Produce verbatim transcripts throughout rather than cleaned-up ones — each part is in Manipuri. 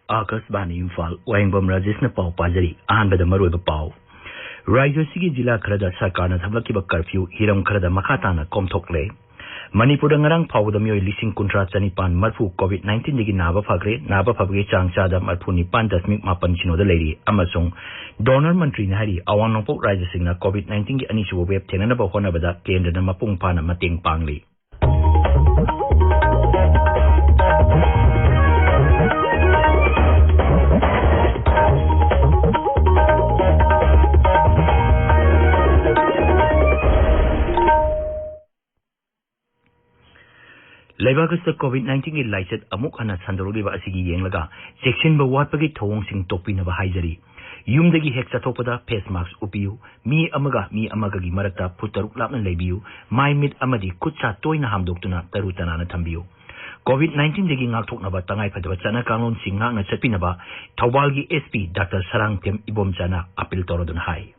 ꯑꯥꯀꯥꯁꯕꯥꯅꯤ ꯏꯝꯐꯥꯜ, ꯋꯥꯍꯦꯡꯕꯝ ꯔꯥꯖꯦꯁꯅ ꯄꯥꯎ ꯄꯥꯖꯔꯤ꯫ ꯑꯍꯥꯟꯕꯗ ꯃꯔꯨꯑꯣꯏꯕ ꯄꯥꯎ꯫ ꯔꯥꯖ꯭ꯌ ꯑꯁꯤꯒꯤ ꯖꯤꯂꯥ ꯈꯔꯗ ꯁꯔꯀꯥꯔꯅ ꯊꯝꯂꯛꯈꯤꯕ ꯀꯔꯐ꯭ꯌꯨ ꯍꯤꯔꯝ ꯈꯔꯗ ꯃꯈꯥ ꯇꯥꯅ ꯀꯣꯝꯊꯣꯛꯂꯦ꯫ ꯃꯅꯤꯄꯨꯔꯗ ꯉꯔꯥꯡ ꯐꯥꯎꯕꯗ ꯃꯤꯑꯣꯏ ꯂꯤꯁꯤꯡ ꯀꯨꯟꯊ꯭ꯔꯥ ꯆꯅꯤꯄꯥꯟ ꯃꯔꯐꯨ COVID nineteenꯗꯒꯤ ꯅꯥꯕ ꯐꯈ꯭ꯔꯦ꯫ ꯅꯥꯕ ꯐꯕꯒꯤ ꯆꯥꯡ ꯆꯥꯗ ꯃꯔꯐꯨ ꯅꯤꯄꯥꯟ ꯗꯁꯃꯤꯛ ꯃꯥꯄꯟ ꯁꯤꯅꯣꯗ ꯂꯩꯔꯤ꯫ ꯑꯃꯁꯨꯡ ꯗꯣꯅꯔ ꯃꯟꯇ꯭ꯔꯤꯅ ꯍꯥꯏꯔꯤ, ꯑꯋꯥꯡ ꯅꯣꯡꯄꯣꯛ ꯔꯥꯖ꯭ꯌꯁꯤꯡꯅ COVID nineteenꯒꯤ ꯑꯅꯤꯁꯨꯕ ꯋꯦꯕ ꯊꯦꯡꯅꯅꯕ ꯍꯣꯠꯅꯕꯗ ꯀꯦꯟꯗ꯭ꯔꯅ ꯃꯄꯨꯡ ꯐꯥꯅ ꯃꯇꯦꯡ ꯄꯥꯡꯂꯤ꯫ ꯂꯩꯕꯥꯛ ꯑꯁꯤꯗ COVID nineteenꯒꯤ ꯂꯥꯏꯆꯠ ꯑꯃꯨꯛ ꯍꯟꯅ ꯁꯟꯗꯣꯔꯛꯂꯤꯕ ꯑꯁꯤꯒꯤ ꯌꯦꯡꯂꯒ ꯆꯦꯛꯁꯤꯟꯕ ꯋꯥꯠꯄꯒꯤ ꯊꯧꯑꯣꯡꯁꯤꯡ ꯇꯣꯛꯄꯤꯅꯕ ꯍꯥꯏꯖꯔꯤ꯫ ꯌꯨꯝꯗꯒꯤ ꯍꯦꯛ ꯆꯠꯊꯣꯛꯄꯗ face mask ꯎꯞꯄꯤꯌꯨ꯫ ꯃꯤ ꯑꯃꯒ ꯃꯤ ꯑꯃꯒꯒꯤ ꯃꯔꯛꯇ ꯐꯨꯠ ꯇꯔꯨꯛ ꯂꯥꯞꯅ ꯂꯩꯕꯤꯌꯨ꯫ ꯃꯥꯏ ꯃꯤꯠ ꯑꯃꯗꯤ ꯈꯨꯠ ꯁꯥ ꯇꯣꯏꯅ ꯍꯥꯝꯗꯣꯛꯇꯨꯅ ꯇꯔꯨ ꯇꯅꯥꯟꯅ ꯊꯝꯕꯤꯌꯨ꯫ COVID nineteenꯗꯒꯤ ꯉꯥꯛꯊꯣꯛꯅꯕ ꯇꯉꯥꯏ ꯐꯗꯕ ꯆꯠꯅ ꯀꯥꯡꯂꯣꯟꯁꯤꯡ ꯉꯥꯛꯅ ꯆꯠꯄꯤꯅꯕ ꯊꯧꯕꯥꯜꯒꯤ SP Doctor ꯁꯔꯥꯡꯊꯦꯝ ꯏꯕꯣꯝꯆꯥꯅ ꯑꯥꯄꯤꯜ ꯇꯧꯔꯗꯨꯅ ꯍꯥꯏ꯫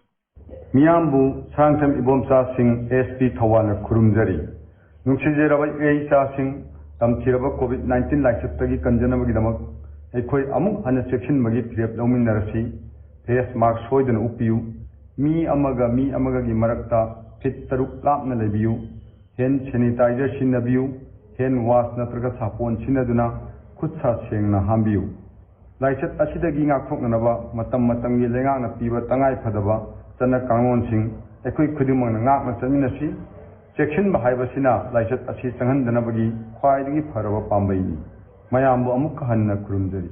ꯃꯤꯌꯥꯝꯕꯨ ꯁꯔꯥꯡꯊꯦꯝ ꯏꯕꯣꯝꯆꯥꯁꯤꯡ SP ꯊꯧꯕꯥꯜꯅ ꯈꯨꯔꯨꯝꯖꯔꯤ꯫ ꯅꯨꯡꯁꯤꯖꯔꯕ ꯏꯆꯥꯁꯤꯡ, ꯇꯝꯊꯤꯔꯕ COVID nineteen ꯂꯥꯏꯆꯠꯇꯒꯤ ꯀꯟꯖꯅꯕꯒꯤꯗꯃꯛ ꯑꯩꯈꯣꯏ ꯑꯃꯨꯛ ꯍꯟꯅ ꯆꯦꯛꯁꯤꯟꯕꯒꯤ ꯐꯤꯔꯦꯞ ꯂꯧꯃꯤꯟꯅꯔꯁꯤ꯫ Face mask ꯁꯣꯏꯗꯅ ꯎꯞꯄꯤꯌꯨ꯫ ꯃꯤ ꯑꯃꯒ ꯃꯤ ꯑꯃꯒꯒꯤ ꯃꯔꯛꯇ ꯐꯤꯠ ꯇꯔꯨꯛ ꯂꯥꯞꯅ ꯂꯩꯕꯤꯌꯨ꯫ Hand sanitizer ꯁꯤꯖꯤꯟꯅꯕꯤꯌꯨ꯫ Hand wash ꯅꯠꯇ꯭ꯔꯒ ꯁꯥꯄꯣꯟ ꯁꯤꯖꯤꯟꯅꯗꯨꯅ ꯈꯨꯠ ꯁꯥ ꯁꯦꯡꯅ ꯍꯥꯝꯕꯤꯌꯨ꯫ ꯂꯥꯏꯆꯠ ꯑꯁꯤꯗꯒꯤ ꯉꯥꯛꯊꯣꯛꯅꯅꯕ ꯃꯇꯝ ꯃꯇꯝꯒꯤ ꯂꯩꯉꯥꯛꯅ ꯄꯤꯕ ꯇꯉꯥꯏ ꯐꯗꯕ ꯆꯠꯅ ꯀꯥꯡꯂꯣꯟꯁꯤꯡ ꯑꯩꯈꯣꯏ ꯈꯨꯗꯤꯡꯃꯛꯅ ꯉꯥꯛꯅ ꯆꯠꯃꯤꯟꯅꯁꯤ꯫ ꯆꯦꯛꯁꯤꯟꯕ ꯍꯥꯏꯕꯁꯤꯅ ꯂꯥꯏꯆꯠ ꯑꯁꯤ ꯆꯪꯍꯟꯗꯅꯕꯒꯤ ꯈ꯭ꯋꯥꯏꯗꯒꯤ ꯐꯔꯕ ꯄꯥꯝꯕꯩꯅꯤ꯫ ꯃꯌꯥꯝꯕꯨ ꯑꯃꯨꯛꯀ ꯍꯟꯅ ꯈꯨꯔꯨꯝꯖꯔꯤ꯫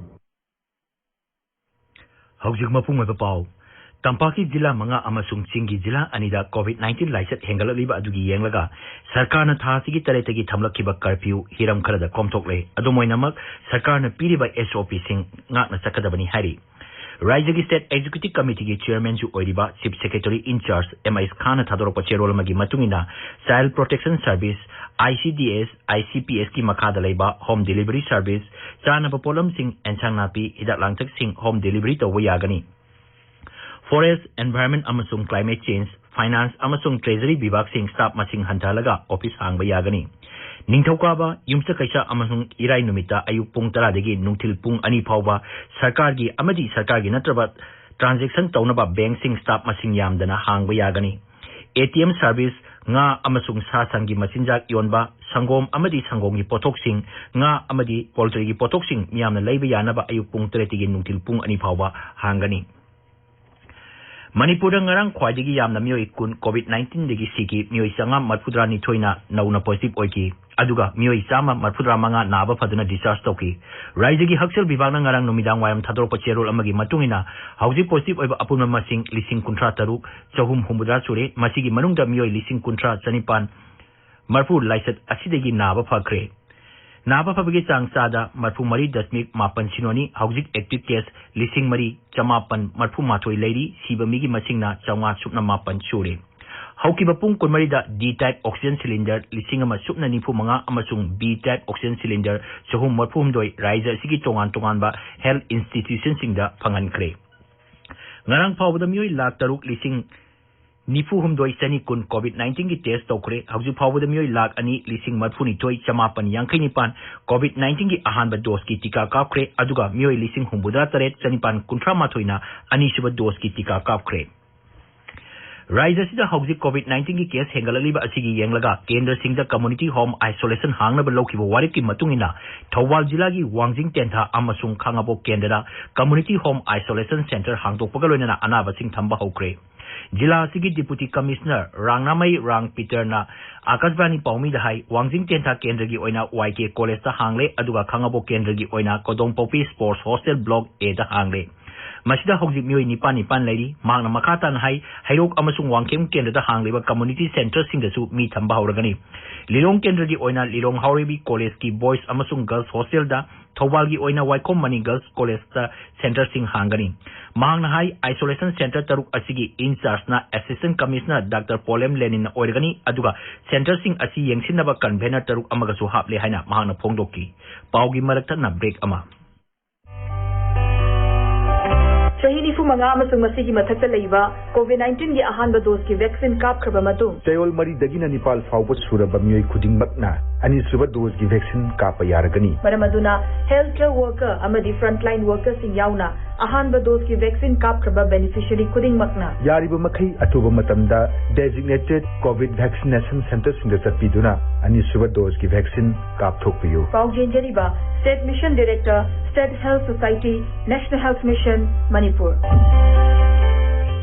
ꯍꯧꯖꯤꯛ ꯃꯄꯨꯡ ꯑꯣꯏꯕ ꯄꯥꯎ꯫ ꯇꯝꯄꯥꯛꯀꯤ ꯖꯤꯂꯥ ꯃꯉꯥ ꯑꯃꯁꯨꯡ ꯆꯤꯡꯒꯤ ꯖꯤꯂꯥ ꯑꯅꯤꯗ COVID nineteen ꯂꯥꯏꯆꯠ ꯍꯦꯟꯒꯠꯂꯛꯂꯤꯕ ꯑꯗꯨꯒꯤ ꯌꯦꯡꯂꯒ ꯁꯔꯀꯥꯔꯅ ꯊꯥ ꯑꯁꯤꯒꯤ ꯇꯔꯦꯠꯇꯒꯤ ꯊꯝꯂꯛꯈꯤꯕ ꯀꯔꯐ꯭ꯌꯨ ꯍꯤꯔꯝ ꯈꯔꯗ ꯀꯣꯝꯊꯣꯛꯂꯦ꯫ ꯑꯗꯨꯝ ꯑꯣꯏꯅꯃꯛ, ꯁꯔꯀꯥꯔꯅ ꯄꯤꯔꯤꯕ SOPꯁꯤꯡ ꯉꯥꯛꯅ ꯆꯠꯀꯗꯕꯅꯤ ꯍꯥꯏꯔꯤ꯫ ꯔꯥꯖ꯭ꯌꯒꯤ State Executive Committeeꯒꯤ Chairmanꯁꯨ ꯑꯣꯏꯔꯤꯕ Chief Secretary in charge M ꯑꯥꯏ ꯑꯦꯁ ꯈꯥꯟꯅ ꯊꯥꯗꯣꯔꯛꯄ ꯆꯦꯔꯣꯜ ꯑꯃꯒꯤ ꯃꯇꯨꯡ ꯏꯟꯅ, Child Protection Service, ICDS, ICPSꯀꯤ ꯃꯈꯥꯗ ꯂꯩꯕ home delivery service, ꯆꯥꯅꯕ ꯄꯣꯠꯂꯝꯁꯤꯡ, ꯑꯦꯟꯁꯥꯡ ꯅꯥꯄꯤ, ꯍꯤꯗꯥꯛ ꯂꯥꯡꯊꯛꯁꯤꯡ home delivery ꯇꯧꯕ ꯌꯥꯒꯅꯤ꯫ Forest, Environment ꯑꯃꯁꯨꯡ Climate Change, Finance ꯑꯃꯁꯨꯡ Treasury ꯕꯤꯚꯥꯒꯁꯤꯡ staff ꯃꯁꯤꯡ ꯍꯟꯊꯍꯜꯂꯒ office ꯍꯥꯡꯕ ꯌꯥꯒꯅꯤ꯫ ꯅꯤꯡꯊꯧꯀꯥꯕ, ꯌꯨꯝꯁꯀꯩꯁ ꯑꯃꯁꯨꯡ ꯏꯔꯥꯏ ꯅꯨꯃꯤꯠꯇ ꯑꯌꯨꯛ ꯄꯨꯡ ꯇꯔꯥꯗꯒꯤ ꯅꯨꯡꯊꯤꯜ ꯄꯨꯡ ꯑꯅꯤ ꯐꯥꯎꯕ ꯁꯔꯀꯥꯔꯒꯤ ꯑꯃꯗꯤ ꯁꯔꯀꯥꯔꯒꯤ ꯅꯠꯇ꯭ꯔꯕ transaction ꯇꯧꯅꯕ bank ꯁꯤꯡ staff ꯃꯁꯤꯡ ꯌꯥꯝꯗꯅ ꯍꯥꯡꯕ ꯌꯥꯒꯅꯤ꯫ ATM service, ꯉꯥ ꯑꯃꯁꯨꯡ ꯁꯥ ꯁꯟꯒꯤ ꯃꯆꯤꯟꯖꯥꯛ ꯌꯣꯟꯕ, ꯁꯪꯒꯣꯝ ꯑꯃꯗꯤ ꯁꯪꯒꯣꯝꯒꯤ ꯄꯣꯠꯊꯣꯛꯁꯤꯡ, ꯉꯥ ꯑꯃꯗꯤ poultry ꯒꯤ ꯄꯣꯠꯊꯣꯛꯁꯤꯡ ꯃꯤꯌꯥꯝꯅ ꯂꯩꯕ ꯌꯥꯅꯕ ꯑꯌꯨꯛ ꯄꯨꯡ ꯇꯔꯦꯠꯇꯒꯤ ꯅꯨꯡꯊꯤꯜ ꯄꯨꯡ ꯑꯅꯤ ꯐꯥꯎꯕ ꯍꯥꯡꯒꯅꯤ꯫ ꯃꯅꯤꯄꯨꯔꯗ ꯉꯔꯥꯡ ꯈ꯭ꯋꯥꯏꯗꯒꯤ ꯌꯥꯝꯅ ꯃꯤꯑꯣꯏ ꯀꯨꯟ COVID nineteen ꯗꯒꯤ ꯁꯤꯈꯤ꯫ ꯃꯤꯑꯣꯏ ꯆꯥꯝꯃꯉꯥ ꯃꯔꯤꯐꯨꯇꯔꯥꯅꯤꯊꯣꯏꯅ ꯅꯧꯅ positive ꯑꯣꯏꯈꯤ꯫ ꯑꯗꯨꯒ ꯃꯤꯑꯣꯏ ꯆꯥꯝꯃ ꯃꯔꯤꯐꯨꯇꯔꯥꯃꯉꯥ ꯅꯥꯕ ꯐꯗꯨꯅ discharge ꯇꯧꯈꯤ꯫ ꯔꯥꯏꯖ꯭ꯌꯒꯤ ꯍꯛꯁꯦꯜ ꯕꯤꯚꯥꯒꯅ ꯉꯔꯥꯡ ꯅꯨꯃꯤꯗꯥꯡ ꯋꯥꯏꯔꯝ ꯊꯥꯗꯣꯔꯛꯄ ꯆꯦꯔꯣꯜ ꯑꯃꯒꯤ ꯃꯇꯨꯡ ꯏꯟꯅ, ꯍꯧꯖꯤꯛ positive ꯑꯣꯏꯕ ꯑꯄꯨꯟꯕ ꯃꯁꯤꯡ ꯂꯤꯁꯤꯡ ꯀꯨꯟꯊ꯭ꯔꯥ ꯇꯔꯨꯛ ꯆꯍꯨꯝ ꯍꯨꯝꯐꯨꯇꯔꯥ ꯁꯨꯔꯦ꯫ ꯃꯁꯤꯒꯤ ꯃꯅꯨꯡꯗ ꯃꯤꯑꯣꯏ ꯂꯤꯁꯤꯡ ꯀꯨꯟꯊ꯭ꯔꯥ ꯆꯅꯤꯄꯥꯟ ꯃꯔꯤꯐꯨ ꯂꯥꯏꯆꯠ ꯑꯁꯤꯗꯒꯤ ꯅꯥꯕ ꯐꯈ꯭ꯔꯦ꯫ ꯅꯥꯕ ꯐꯕꯒꯤ ꯆꯥꯡ ꯆꯥꯗ ꯃꯔꯤꯐꯨ ꯃꯔꯤ ꯗꯁꯃꯤꯛ ꯃꯥꯄꯟ ꯁꯤꯅꯣꯅꯤ꯫ ꯍꯧꯖꯤꯛ active case ꯂꯤꯁꯤꯡ ꯃꯔꯤ ꯆꯃꯥꯄꯟ ꯃꯔꯤꯐꯨ ꯃꯥꯊꯣꯏ ꯂꯩꯔꯤ꯫ ꯁꯤꯕ ꯃꯤꯒꯤ ꯃꯁꯤꯡꯅ ꯆꯥꯝꯃꯉꯥ ꯁꯨꯞꯅ ꯃꯥꯄꯟ ꯁꯨꯔꯦ꯫ ꯍꯧꯈꯤꯕ ꯄꯨꯡ ꯀꯨꯟꯃꯔꯤꯗ D type oxygen cylinder ꯂꯤꯁꯤꯡ ꯑꯃ ꯁꯨꯞꯅ ꯅꯤꯐꯨ ꯃꯉꯥ ꯑꯃꯁꯨꯡ B type oxygen cylinder ꯆꯍꯨꯝ ꯃꯔꯤꯐꯨ ꯍꯨꯝꯗꯣꯏ ꯔꯥꯏꯖ꯭ꯌ ꯑꯁꯤꯒꯤ ꯇꯣꯉꯥꯟ ꯇꯣꯉꯥꯟꯕ health institution ꯁꯤꯡꯗ ꯐꯪꯍꯟꯈ꯭ꯔꯦ꯫ ꯉꯔꯥꯡ ꯐꯥꯎꯕꯗ ꯃꯤꯑꯣꯏ ꯂꯥꯈ ꯇꯔꯨꯛ ꯂꯤꯁꯤꯡ ꯅꯤꯐꯨ ꯍꯨꯝꯗꯣꯏ ꯆꯅꯤ ꯀꯨꯟ COVID nineteen ꯒꯤ test ꯇꯧꯈ꯭ꯔꯦ꯫ ꯍꯧꯖꯤꯛ ꯐꯥꯎꯕꯗ ꯃꯤꯑꯣꯏ ꯂꯥꯈ ꯑꯅꯤ ꯂꯤꯁꯤꯡ ꯃꯔꯤꯐꯨ ꯅꯤꯊꯣꯏ ꯆꯃꯥꯄꯟ ꯌꯥꯡꯈꯩ ꯅꯤꯄꯥꯟ COVID nineteen ꯒꯤ ꯑꯍꯥꯟꯕ dose ꯀꯤ ꯇꯤꯀꯥ ꯀꯥꯞꯈ꯭ꯔꯦ꯫ ꯑꯗꯨꯒ ꯃꯤꯑꯣꯏ ꯂꯤꯁꯤꯡ ꯍꯨꯝꯐꯨꯇꯔꯥ ꯇꯔꯦꯠ ꯆꯅꯤꯄꯥꯟ ꯀꯨꯟꯊ꯭ꯔꯥ ꯃꯥꯊꯣꯏꯅ ꯑꯅꯤꯁꯨꯕ dose ꯀꯤ ꯇꯤꯀꯥ ꯀꯥꯞꯈ꯭ꯔꯦ꯫ ꯔꯥꯏꯖ꯭ꯌ ꯑꯁꯤꯗ ꯍꯧꯖꯤꯛ COVID nineteen ꯒꯤ case ꯍꯦꯟꯒꯠꯂꯛꯂꯤꯕ ꯑꯁꯤꯒꯤ ꯌꯦꯡꯂꯒ ꯀꯦꯟꯗ꯭ꯔꯁꯤꯡꯗ community home isolation ꯍꯥꯡꯅꯕ ꯂꯧꯈꯤꯕ ꯋꯥꯔꯦꯞꯀꯤ ꯃꯇꯨꯡ ꯏꯟꯅ, ꯊꯧꯕꯥꯜ ꯖꯤꯂꯥꯒꯤ ꯋꯥꯡꯖꯤꯡ ꯇꯦꯟꯊꯥ ꯑꯃꯁꯨꯡ ꯈꯥꯉꯕꯣꯛ ꯀꯦꯟꯗ꯭ꯔꯗ community home isolation center ꯍꯥꯡꯗꯣꯛꯄꯒ ꯂꯣꯏꯅꯅ ꯑꯅꯥꯕꯁꯤꯡ ꯊꯝꯕ ꯍꯧꯈ꯭ꯔꯦ꯫ ꯖꯤꯂꯥ ꯑꯁꯤꯒꯤ Deputy Commissioner ꯔꯥꯡꯅꯥꯃꯩ ꯔꯥꯡ ꯄꯤꯇꯔꯅ ꯑꯥꯀꯥꯁꯕꯥꯅꯤ ꯄꯥꯎꯃꯤꯗ ꯍꯥꯏ, ꯋꯥꯡꯖꯤꯡ ꯇꯦꯟꯊꯥ ꯀꯦꯟꯗ꯭ꯔꯒꯤ ꯑꯣꯏꯅ Y K College ꯇ ꯍꯥꯡꯂꯦ, ꯑꯗꯨꯒ ꯈꯥꯉꯕꯣꯛ ꯀꯦꯟꯗ꯭ꯔꯒꯤ ꯑꯣꯏꯅ ꯀꯣꯗꯣꯡꯄꯣꯛꯄꯤ Sports Hostel Block A ꯗ ꯍꯥꯡꯂꯦ꯫ ꯃꯁꯤꯗ ꯍꯧꯖꯤꯛ ꯃꯤꯑꯣꯏ ꯅꯤꯄꯥꯟ ꯅꯤꯄꯥꯟ ꯂꯩꯔꯤ꯫ ꯃꯍꯥꯛꯅ ꯃꯈꯥ ꯇꯥꯅ ꯍꯥꯏ, ꯍꯩꯔꯣꯛ ꯑꯃꯁꯨꯡ ꯋꯥꯡꯈꯦꯝ ꯀꯦꯟꯗ꯭ꯔꯗ ꯍꯥꯡꯂꯤꯕ community center ꯁꯤꯡꯗꯁꯨ ꯃꯤ ꯊꯝꯕ ꯍꯧꯔꯒꯅꯤ꯫ ꯂꯤꯂꯣꯡ ꯀꯦꯟꯗ꯭ꯔꯒꯤ ꯑꯣꯏꯅ ꯂꯤꯂꯣꯡ ꯍꯥꯎꯔꯩꯕꯤ College ꯀꯤ Boys ꯑꯃꯁꯨꯡ Girls Hostel ꯗ, ꯊꯧꯕꯥꯜꯒꯤ ꯑꯣꯏꯅ ꯋꯥꯏꯈꯣꯝ ꯃꯅꯤ Girls College ꯇ center ꯁꯤꯡ ꯍꯥꯡꯒꯅꯤ꯫ ꯃꯍꯥꯛꯅ ꯍꯥꯏ, isolation center ꯇꯔꯨꯛ ꯑꯁꯤꯒꯤ in charge ꯅ Assistant Commissioner Doctor ꯄꯣꯂꯦꯝ ꯂꯦꯅꯤꯟꯅ ꯑꯣꯏꯔꯒꯅꯤ, ꯑꯗꯨꯒ center ꯁꯤꯡ ꯑꯁꯤ ꯌꯦꯡꯁꯤꯟꯅꯕ convener ꯇꯔꯨꯛ ꯑꯃꯒꯁꯨ ꯍꯥꯞꯂꯦ ꯍꯥꯏꯅ ꯃꯍꯥꯛꯅ ꯐꯣꯡꯗꯣꯛꯈꯤ꯫ ꯄꯥꯎꯒꯤ ꯃꯔꯛ ꯊꯠꯅ break ꯑꯃ꯫ ꯆꯍꯤ ꯅꯤꯐꯨ ꯃꯉꯥ ꯑꯃꯁꯨꯡ ꯃꯁꯤꯒꯤ ꯃꯊꯛꯇ ꯂꯩꯕ COVID nineteen ꯒꯤ ꯑꯍꯥꯟꯕ dose ꯀꯤ vaccine ꯀꯥꯞꯈ꯭ꯔꯕ ꯃꯇꯨꯡ, ꯆꯌꯣꯜ ꯃꯔꯤꯗꯒꯤꯅ ꯅꯤꯄꯥꯜ ꯐꯥꯎꯕ ꯁꯨꯔꯕ ꯃꯤꯑꯣꯏ ꯈꯨꯗꯤꯡꯃꯛꯅ ꯑꯅꯤꯁꯨꯕ ꯗꯣꯁꯀꯤ ꯚꯦꯛꯁꯤꯟ ꯀꯥꯞꯄ ꯌꯥꯔꯒꯅꯤ꯫ ꯃꯔꯝ ꯑꯗꯨꯅ healthcare worker ꯑꯃꯗꯤ frontline workerꯁꯤꯡ ꯌꯥꯎꯅ ꯑꯍꯥꯟꯕ ꯗꯣꯁꯀꯤ ꯚꯦꯛꯁꯤꯟ ꯀꯥꯞꯈ꯭ꯔꯕ beneficiary ꯈꯨꯗꯤꯡꯃꯛꯅ ꯌꯥꯔꯤꯕ ꯃꯈꯩ ꯑꯊꯨꯕ ꯃꯇꯝꯗ designated COVID vaccination centreꯁꯤꯡꯗ ꯆꯠꯄꯤꯗꯨꯅ ꯑꯅꯤꯁꯨꯕ ꯗꯣꯁꯀꯤ ꯚꯦꯛꯁꯤꯟ ꯀꯥꯞꯊꯣꯛꯄꯤꯌꯨ꯫ ꯄꯥꯎ ꯆꯦꯟꯖꯔꯤꯕ State Mission Director, State Health Society, National Health Mission, Manipur.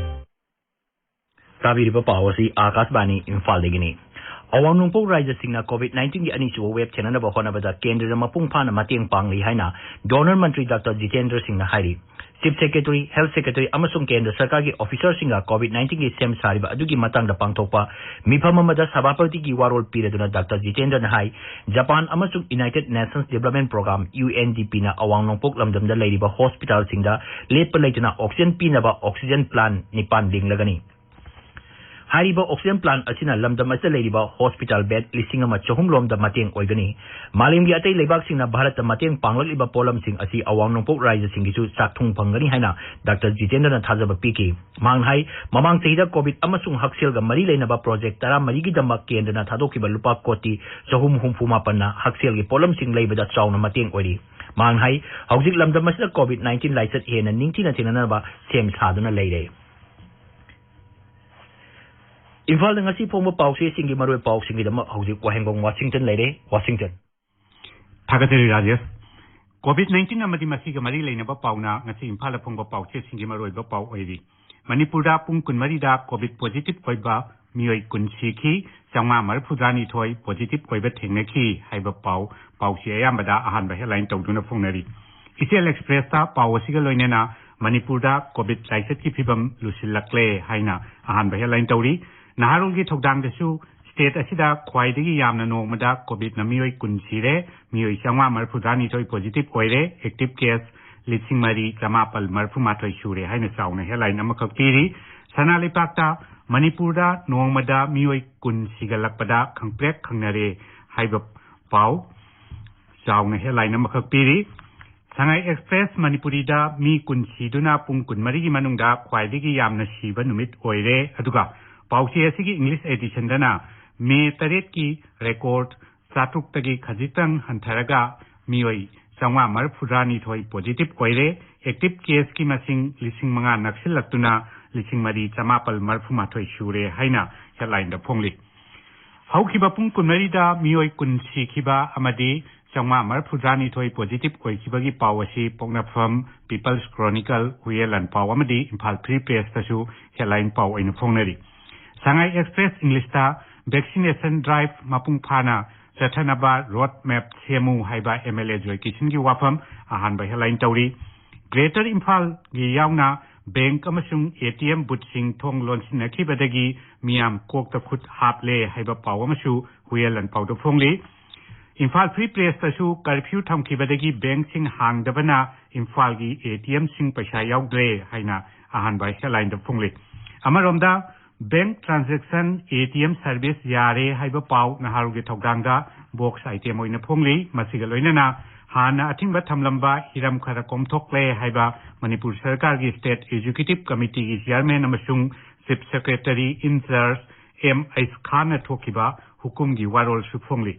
ꯇꯥꯕꯤꯔꯤꯕ ꯄꯥꯎ ꯑꯁꯤ ꯑꯥꯀꯥꯁꯕꯥꯅꯤ ꯏꯝꯐꯥꯜꯗꯒꯤꯅꯤ꯫ ꯑꯋꯥꯡ ꯅꯣꯡꯄꯣꯛ ꯔꯥꯏꯖ꯭ꯌꯁꯤꯡꯅ COVID nineteenꯒꯤ ꯑꯅꯤꯁꯨꯕ wave ꯊꯦꯡꯅꯅꯕ ꯍꯣꯠꯅꯕꯗ ꯀꯦꯟꯗ꯭ꯔꯗ ꯃꯄꯨꯡ ꯐꯥꯅ ꯃꯇꯦꯡ ꯄꯥꯡꯂꯤ ꯍꯥꯏꯅ DoNER ꯃꯟꯇ꯭ꯔꯤ ꯗꯥꯛꯇꯔ ꯖꯤꯇꯦꯟꯗ꯭ꯔ ꯁꯤꯡꯅ ꯍꯥꯏꯔꯤ꯫ Chief Secretary, Health Secretary ꯑꯃꯁꯨꯡ ꯀꯦꯟꯗ꯭ꯔ ꯁꯔꯀꯥꯔꯒꯤ officerꯁꯤꯡꯒ COVID nineteenꯒꯤ ꯁꯦꯝ ꯁꯥꯔꯤꯕ ꯑꯗꯨꯒꯤ ꯃꯇꯥꯡꯗ ꯄꯥꯡꯊꯣꯛꯄ ꯃꯤꯐꯝ ꯑꯃꯗ ꯁꯚꯥꯄꯇꯤꯒꯤ ꯋꯥꯔꯣꯜ ꯄꯤꯔꯗꯨꯅ ꯗꯥꯛꯇꯔ ꯖꯤꯇꯦꯟꯗ꯭ꯔꯅ ꯍꯥꯏ, ꯖꯄꯥꯟ ꯑꯃꯁꯨꯡ United Nations Development Programme, UNDPꯅ ꯑꯋꯥꯡ ꯅꯣꯡꯄꯣꯛ ꯂꯝꯗꯝꯗ ꯂꯩꯔꯤꯕ hospitalꯁꯤꯡꯗ ꯂꯦꯞꯄ ꯂꯩꯇꯅ oxygen ꯄꯤꯅꯕ oxygen plant ꯅꯤꯄꯥꯟ ꯂꯤꯡꯂꯒꯅꯤ꯫ ꯍꯥꯏꯔꯤꯕ oxygen plant ꯑꯁꯤꯅ ꯂꯝꯗꯝ ꯑꯁꯤꯗ ꯂꯩꯔꯤꯕ hospital bed ꯂꯤꯁꯤꯡ ꯑꯃ ꯆꯍꯨꯝ ꯂꯣꯝꯗ ꯃꯇꯦꯡ ꯑꯣꯏꯒꯅꯤ꯫ ꯃꯥꯂꯦꯝꯒꯤ ꯑꯇꯩ ꯂꯩꯕꯥꯛꯁꯤꯡꯅ ꯚꯥꯔꯠꯇ ꯃꯇꯦꯡ ꯄꯥꯡꯂꯛꯂꯤꯕ ꯄꯣꯠꯂꯝꯁꯤꯡ ꯑꯁꯤ ꯑꯋꯥꯡ ꯅꯣꯡꯄꯣꯛ ꯔꯥꯏꯖ꯭ꯌꯁꯤꯡꯒꯤꯁꯨ ꯆꯥꯛꯊꯨꯡ ꯐꯪꯒꯅꯤ ꯍꯥꯏꯅ ꯗꯥꯛꯇꯔ ꯖꯤꯇꯦꯟꯗ꯭ꯔꯅ ꯊꯥꯖꯕ ꯄꯤꯈꯤ꯫ ꯃꯍꯥꯛꯅ ꯍꯥꯏ, ꯃꯃꯥꯡ ꯆꯍꯤꯗ COVID ꯑꯃꯁꯨꯡ ꯍꯛꯁꯦꯜꯒ ꯃꯔꯤ ꯂꯩꯅꯕ project ꯇꯔꯥꯃꯔꯤꯒꯤꯗꯃꯛ ꯀꯦꯟꯗ꯭ꯔꯅ ꯊꯥꯗꯣꯛꯈꯤꯕ ꯂꯨꯄꯥ ꯀꯣꯇꯤ ꯆꯍꯨꯝ ꯍꯨꯝꯐꯨ ꯃꯥꯄꯟꯅ ꯍꯛꯁꯦꯜꯒꯤ ꯄꯣꯠꯂꯝꯁꯤꯡ ꯂꯩꯕꯗ ꯆꯥꯎꯅ ꯃꯇꯦꯡ ꯑꯣꯏꯔꯤ꯫ ꯃꯍꯥꯛꯅ ꯍꯥꯏ, ꯍꯧꯖꯤꯛ ꯂꯝꯗꯝ ꯑꯁꯤꯗ COVID nineteen ꯂꯥꯏꯆꯠ ꯍꯦꯟꯅ ꯅꯤꯡꯊꯤꯅ ꯊꯦꯡꯅꯅꯕ ꯁꯦꯝ ꯁꯥꯗꯨꯅ ꯂꯩꯔꯦ꯫ ꯏꯝꯐꯥꯜꯗ ꯉꯁꯤ ꯐꯣꯡꯕ ꯄꯥꯎꯆꯦꯁꯤꯡꯒꯤ ꯃꯔꯨꯑꯣꯏꯕ ꯄꯥꯎꯁꯤꯡꯒꯤꯗꯃꯛ ꯍꯧꯖꯤꯛ ꯋꯥꯍꯦꯡꯕꯝ ꯋꯥꯁꯤꯡꯇꯟ ꯂꯩꯔꯦ, ꯋꯥꯁꯤꯡꯇꯟ꯫ ꯊꯥꯒꯠꯆꯔꯤ ꯔꯥꯖꯦꯁ꯫ COVID nineteen ꯑꯃꯗꯤ ꯃꯁꯤꯒ ꯃꯔꯤ ꯂꯩꯅꯕ ꯄꯥꯎꯅ ꯉꯁꯤ ꯏꯝꯐꯥꯜꯗ ꯐꯣꯡꯕ ꯄꯥꯎꯆꯦꯁꯤꯡꯒꯤ ꯃꯔꯨꯑꯣꯏꯕ ꯄꯥꯎ ꯑꯣꯏꯔꯤ꯫ ꯃꯅꯤꯄꯨꯔꯗ ꯄꯨꯡ ꯀꯨꯟꯃꯔꯤꯗ COVID positive ꯑꯣꯏꯕ ꯃꯤꯑꯣꯏ ꯀꯨꯟ ꯁꯤꯈꯤ, ꯆꯥꯝꯃꯉꯥ ꯃꯔꯤꯐꯨꯇꯔꯥꯅꯤꯊꯣꯏ positive ꯑꯣꯏꯕ ꯊꯦꯡꯅꯈꯤ ꯍꯥꯏꯕ ꯄꯥꯎ, ꯄꯥꯎꯆꯦ ꯑꯌꯥꯝꯕꯗ ꯑꯍꯥꯟꯕ headline ꯇꯧꯗꯨꯅ ꯐꯣꯡꯅꯔꯤ꯫ ꯏꯆꯦꯜ Expressꯇ ꯄꯥꯎ ꯑꯁꯤꯒ ꯂꯣꯏꯅꯅ ꯃꯅꯤꯄꯨꯔꯗ COVID ꯂꯥꯏꯆꯠꯀꯤ ꯐꯤꯕꯝ ꯂꯨꯁꯤꯜꯂꯛꯂꯦ ꯍꯥꯏꯅ ꯑꯍꯥꯟꯕ headline ꯇꯧꯔꯤ꯫ ꯅꯍꯥꯔꯣꯜꯒꯤ ꯊꯧꯗꯥꯡꯗꯁꯨ state ꯑꯁꯤꯗ ꯈ꯭ꯋꯥꯏꯗꯒꯤ ꯌꯥꯝꯅ ꯅꯣꯡꯃꯗ COVIDꯅ ꯃꯤꯑꯣꯏ ꯀꯨꯟ ꯁꯤꯔꯦ, ꯃꯤꯑꯣꯏ ꯆꯥꯝꯃꯉꯥ ꯃꯔꯤꯐꯨꯇꯔꯥꯅꯤꯊꯣꯏ positive ꯑꯣꯏꯔꯦ, active case ꯂꯤꯁꯤꯡ ꯃꯔꯤ ꯆꯃꯥꯄꯜ ꯃꯔꯤꯐꯨꯃꯥꯊꯣꯏ ꯁꯨꯔꯦ ꯍꯥꯏꯅ ꯆꯥꯎꯅ headline ꯑꯃꯈꯛ ꯄꯤꯔꯤ꯫ ꯁꯅꯥ ꯂꯩꯄꯥꯛꯇ ꯃꯅꯤꯄꯨꯔꯗ ꯅꯣꯡꯃꯗ ꯃꯤꯑꯣꯏ ꯀꯨꯟ ꯁꯤꯒꯠꯂꯛꯄꯗ ꯈꯪꯄ꯭ꯔꯦꯛ ꯈꯪꯅꯔꯦ ꯍꯥꯏꯕ ꯄꯥꯎ ꯆꯥꯎꯅ headline ꯑꯃꯈꯛ ꯄꯤꯔꯤ꯫ ꯁꯉꯥꯏ Express ꯃꯅꯤꯄꯨꯔꯤꯗ ꯃꯤ ꯀꯨꯟ ꯁꯤꯗꯨꯅ ꯄꯨꯡ ꯀꯨꯟꯃꯔꯤꯒꯤ ꯃꯅꯨꯡꯗ ꯈ꯭ꯋꯥꯏꯗꯒꯤ ꯌꯥꯝꯅ ꯁꯤꯕ ꯅꯨꯃꯤꯠ ꯑꯣꯏꯔꯦ꯫ ꯑꯗꯨꯒ ꯄꯥꯎꯆꯦ ꯑꯁꯤꯒꯤ English editionꯗꯅ ꯃꯦ ꯇꯔꯦꯠꯀꯤ record ꯆꯥꯇ꯭ꯔꯨꯛꯇꯒꯤ ꯈꯖꯤꯛꯇꯪ ꯍꯟꯊꯔꯒ ꯃꯤꯑꯣꯏ ꯆꯥꯝꯃꯉꯥ ꯃꯔꯤꯐꯨꯇꯔꯥꯅꯤꯊꯣꯏ positive ꯑꯣꯏꯔꯦ꯫ Active caseꯀꯤ ꯃꯁꯤꯡ ꯂꯤꯁꯤꯡ ꯃꯉꯥ ꯅꯛꯁꯤꯜꯂꯛꯇꯨꯅ ꯂꯤꯁꯤꯡ ꯃꯔꯤ ꯆꯃꯥꯄꯜ ꯃꯔꯤꯐꯨꯃꯥꯊꯣꯏ ꯁꯨꯔꯦ ꯍꯥꯏꯅ headlineꯗ ꯐꯣꯡꯂꯤ꯫ ꯍꯧꯈꯤꯕ ꯄꯨꯡ ꯀꯨꯟꯃꯔꯤꯗ ꯃꯤꯑꯣꯏ ꯀꯨꯟ ꯁꯤꯈꯤꯕ ꯑꯃꯗꯤ ꯆꯥꯝꯃꯉꯥ ꯃꯔꯤꯐꯨꯇꯔꯥꯅꯤꯊꯣꯏ positive ꯑꯣꯏꯈꯤꯕꯒꯤ ꯄꯥꯎ ꯑꯁꯤ ꯄꯣꯛꯅꯐꯝ, People's Chronicle, ꯍꯨꯏꯌꯦꯟ ꯂꯥꯟꯄꯥꯎ ꯑꯃꯗꯤ ꯏꯝꯐꯥꯜ Free Pressꯇꯁꯨ headline ꯄꯥꯎ ꯑꯣꯏꯅ ꯐꯣꯡꯅꯔꯤ꯫ ꯁꯉꯥꯏ Express Englishꯇ vaccination drive ꯃꯄꯨꯡ ꯐꯥꯅ ꯆꯠꯊꯅꯕ road map ꯁꯦꯝꯃꯨ ꯍꯥꯏꯕ MLA ꯖꯣꯏꯀꯤꯁꯟꯒꯤ ꯋꯥꯐꯝ ꯑꯍꯥꯟꯕ headline ꯇꯧꯔꯤ꯫ Greater ꯏꯝꯐꯥꯜꯒꯤ ꯌꯥꯎꯅ bank ꯑꯃꯁꯨꯡ ATM boothꯁꯤꯡ ꯊꯣꯡ ꯂꯣꯟꯁꯤꯟꯅꯈꯤꯕꯗꯒꯤ ꯃꯤꯌꯥꯝ ꯀꯣꯛꯇ ꯈꯨꯠ ꯍꯥꯞꯂꯦ ꯍꯥꯏꯕ ꯄꯥꯎ ꯑꯃꯁꯨ ꯍꯨꯏꯌꯦꯟ ꯂꯥꯟꯄꯥꯎꯗ ꯐꯣꯡꯂꯤ꯫ ꯏꯝꯐꯥꯜ Free Pressꯇꯁꯨ curfew ꯊꯝꯈꯤꯕꯗꯒꯤ bankꯁꯤꯡ ꯍꯥꯡꯗꯕꯅ ꯏꯝꯐꯥꯜꯒꯤ ATMꯁꯤꯡ ꯄꯩꯁꯥ ꯌꯥꯎꯗ꯭ꯔꯦ ꯍꯥꯏꯅ ꯑꯍꯥꯟꯕ headlineꯗ ꯐꯣꯡꯂꯤ꯫ ꯑꯃꯔꯣꯝꯗ, bank transaction, ATM service ꯌꯥꯔꯦ ꯍꯥꯏꯕ ꯄꯥꯎ ꯅꯍꯥꯔꯣꯜꯒꯤ ꯊꯧꯗꯥꯡꯗ box item ꯑꯣꯏꯅ ꯐꯣꯡꯂꯤ꯫ ꯃꯁꯤꯒ ꯂꯣꯏꯅꯅ ꯍꯥꯟꯅ ꯑꯊꯤꯡꯕ ꯊꯝꯂꯝꯕ ꯍꯤꯔꯝ ꯈꯔ ꯀꯣꯝꯊꯣꯛꯂꯦ ꯍꯥꯏꯕ ꯃꯅꯤꯄꯨꯔ ꯁꯔꯀꯥꯔꯒꯤ State Executive Committeeꯒꯤ chairman ꯑꯃꯁꯨꯡ Chief Secretary in charge M ꯑꯩꯁ ꯈꯥꯟꯅ ꯊꯣꯛꯈꯤꯕ ꯍꯨꯀꯨꯝꯒꯤ ꯋꯥꯔꯣꯜꯁꯨ ꯐꯣꯡꯂꯤ꯫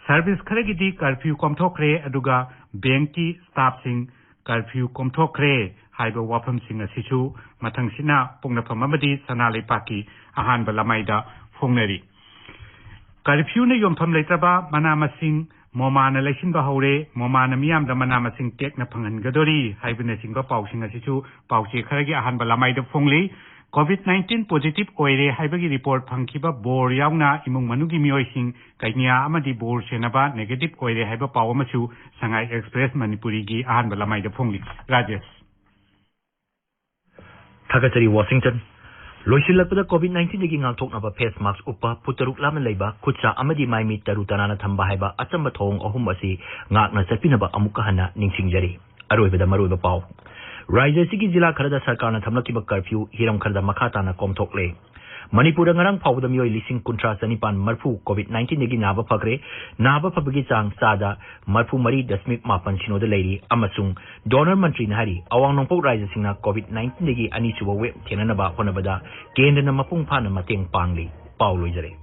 Service ꯈꯔꯒꯤꯗꯤ curfew ꯀꯣꯝꯊꯣꯛꯈ꯭ꯔꯦ, ꯑꯗꯨꯒ bankꯀꯤ staffꯁꯤꯡ curfew ꯀꯣꯝꯊꯣꯛꯈ꯭ꯔꯦ ꯍꯥꯏꯕ ꯋꯥꯐꯝꯁꯤꯡ ꯑꯁꯤꯁꯨ ꯃꯊꯪꯁꯤꯠꯅ ꯄꯣꯛꯅꯐꯝ ꯑꯃꯗꯤ ꯁꯅꯥ ꯂꯩꯄꯥꯛꯀꯤ ꯑꯍꯥꯟꯕ ꯂꯃꯥꯏꯗ ꯐꯣꯡꯅꯔꯤ꯫ Curfewꯅ ꯌꯣꯟꯐꯝ ꯂꯩꯇ꯭ꯔꯕ ꯃꯅꯥ ꯃꯁꯤꯡ ꯃꯣꯃꯥꯅ ꯂꯩꯁꯤꯟꯕ ꯍꯧꯔꯦ, ꯃꯣꯃꯥꯅ ꯃꯤꯌꯥꯝꯗ ꯃꯅꯥ ꯃꯁꯤꯡ ꯇꯦꯛꯅ ꯐꯪꯍꯟꯒꯗꯣꯔꯤ ꯍꯥꯏꯕꯅꯆꯤꯡꯕ ꯄꯥꯎꯁꯤꯡ ꯑꯁꯤꯁꯨ ꯄꯥꯎꯆꯦ ꯈꯔꯒꯤ ꯑꯍꯥꯟꯕ ꯂꯃꯥꯏꯗ ꯐꯣꯡꯂꯤ꯫ COVID nineteen positive ꯑꯣꯏꯔꯦ ꯍꯥꯏꯕꯒꯤ report ꯐꯪꯈꯤꯕ ꯕꯣꯔ ꯌꯥꯎꯅ ꯏꯃꯨꯡ ꯃꯅꯨꯡꯒꯤ ꯃꯤꯑꯣꯏꯁꯤꯡ ꯀꯩꯅꯤꯌꯥ ꯑꯃꯗꯤ ꯕꯣꯔ ꯁꯦꯟꯅꯕ negative ꯑꯣꯏꯔꯦ ꯍꯥꯏꯕ ꯄꯥꯎ ꯑꯃꯁꯨ ꯁꯉꯥꯏ Express ꯃꯅꯤꯄꯨꯔꯤꯒꯤ ꯑꯍꯥꯟꯕ ꯂꯃꯥꯏꯗ ꯐꯣꯡꯂꯤ꯫ ꯔꯥꯖꯦꯁ꯫ ꯊꯥꯒꯠꯆꯔꯤ, ꯋꯥꯁꯤꯡꯇꯟ꯫ ꯂꯣꯏꯁꯤꯜꯂꯛꯄꯗ, COVID nineteenꯗꯒꯤ ꯉꯥꯛꯊꯣꯛꯅꯕ face mask ꯎꯞꯄ, ꯐꯨꯠ ꯇꯔꯨꯛ ꯂꯥꯞꯅ ꯂꯩꯕ, ꯈꯨꯠ ꯁꯥ ꯑꯃꯗꯤ ꯃꯥꯏ ꯃꯤꯠ ꯇꯔꯨ ꯇꯅꯥꯟꯅ ꯊꯝꯕ ꯍꯥꯏꯕ ꯑꯆꯝꯕ ꯊꯧꯑꯣꯡ ꯑꯍꯨꯝ ꯑꯁꯤ ꯉꯥꯛꯅ ꯆꯠꯄꯤꯅꯕ ꯑꯃꯨꯛꯀ ꯍꯟꯅ ꯅꯤꯡꯁꯤꯡꯖꯔꯤ꯫ ꯑꯔꯣꯏꯕꯗ ꯃꯔꯨꯑꯣꯏꯕ ꯄꯥꯎ꯫ ꯔꯥꯖ꯭ꯌ ꯑꯁꯤꯒꯤ ꯖꯤꯂꯥ ꯈꯔꯗ ꯁꯔꯀꯥꯔꯅ ꯊꯝꯂꯛꯈꯤꯕ curfew ꯍꯤꯔꯝ ꯈꯔꯗ ꯃꯈꯥ ꯇꯥꯅ ꯀꯣꯝꯊꯣꯛꯂꯦ꯫ ꯃꯅꯤꯄꯨꯔꯗ ꯉꯔꯥꯡ ꯐꯥꯎꯕꯗ ꯃꯤꯑꯣꯏ ꯂꯤꯁꯤꯡ ꯀꯨꯟꯊ꯭ꯔꯥ ꯆꯅꯤꯄꯥꯟ ꯃꯔꯤꯐꯨ COVID nineteenꯗꯒꯤ ꯅꯥꯕ ꯐꯈ꯭ꯔꯦ꯫ ꯅꯥꯕ ꯐꯕꯒꯤ ꯆꯥꯡ ꯆꯥꯗ ꯃꯔꯤꯐꯨ ꯃꯔꯤ ꯗꯁꯃꯤꯛ ꯃꯥꯄꯟ ꯁꯤꯅꯣꯗ ꯂꯩꯔꯤ ꯑꯃꯁꯨꯡ donor ꯃꯟꯇ꯭ꯔꯤꯅ ꯍꯥꯏꯔꯤ, ꯑꯋꯥꯡ ꯅꯣꯡꯄꯣꯛ ꯔꯥꯖ꯭ꯌꯁꯤꯡꯅ COVID nineteenꯗꯒꯤ ꯑꯅꯤꯁꯨꯕ wave ꯊꯦꯡꯅꯅꯕ ꯍꯣꯠꯅꯕꯗ ꯀꯦꯟꯗ꯭ꯔꯅ ꯃꯄꯨꯡ ꯐꯥꯅ ꯃꯇꯦꯡ ꯄꯥꯡꯂꯤ꯫ ꯄꯥꯎ ꯂꯣꯏꯖꯔꯦ꯫